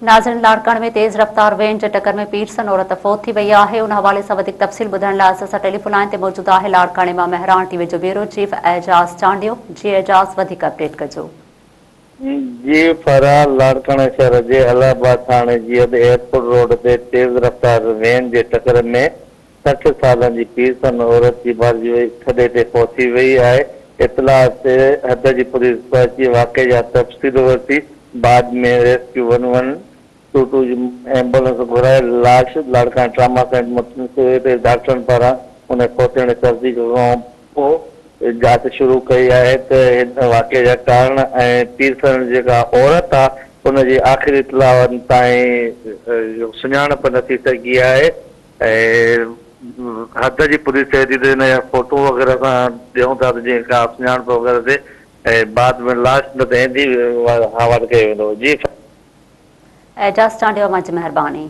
ناظرين لاڙڪاڻي ۾ تيز رفتار وين جي ٽڪر ۾ پيرسن عورت فوت ٿي وئي آهي ان حوالي سان وڌيڪ تفصيل ٻڌائڻ لاء اسان سان ٽيليفون لائين تي موجود آهي لاڙڪاڻي مان مهراڻ ٽي وي جو بيورو چيف اعجاز چانڊيو جي اعجاز وڌيڪ اپڊيٽ ڪجو. جي فرح لاڙڪاڻي شهر جي الله آباد ٿاڻي جي حد ايئرپورٽ روڊ تي تيز رفتار وين جي ٽڪر ۾ 60 سالن جي پيرسن عورت جي مارجي وئي ٿڏي تي پهچي وئي آهي، اطلاع تي حد جي پوليس پهچي واقعي جا تفصيل ورتي، بعد ۾ rescue one one two two جي ايمبولنس گهرائي لاش لاڙڪاڻي ٽراما سينٽر منتقل ڪئي ڊاڪٽرن پاران ان فوت ٿيڻ جي تصديق کان پوء جاچ شروع ڪئي آهي ته هن واقعي جا ڪارڻ ۽ پيرسن جيڪا عورت آهي ان جي آخري اطلاعن تائين سڃاڻپ نه ٿي سگهي آهي. ۽ حد جي پوليس چئي ٿي ته هن جا فوٽو وغيره اسان ڏيون ٿا ته جيئن ڪا سڃاڻپ وغيره ٿئي ۽ بعد ۾ لاش نه ته ايندي حوالي ڪيو ويندو جي. اعجاز چانڊيو اوهان جي مهرباني.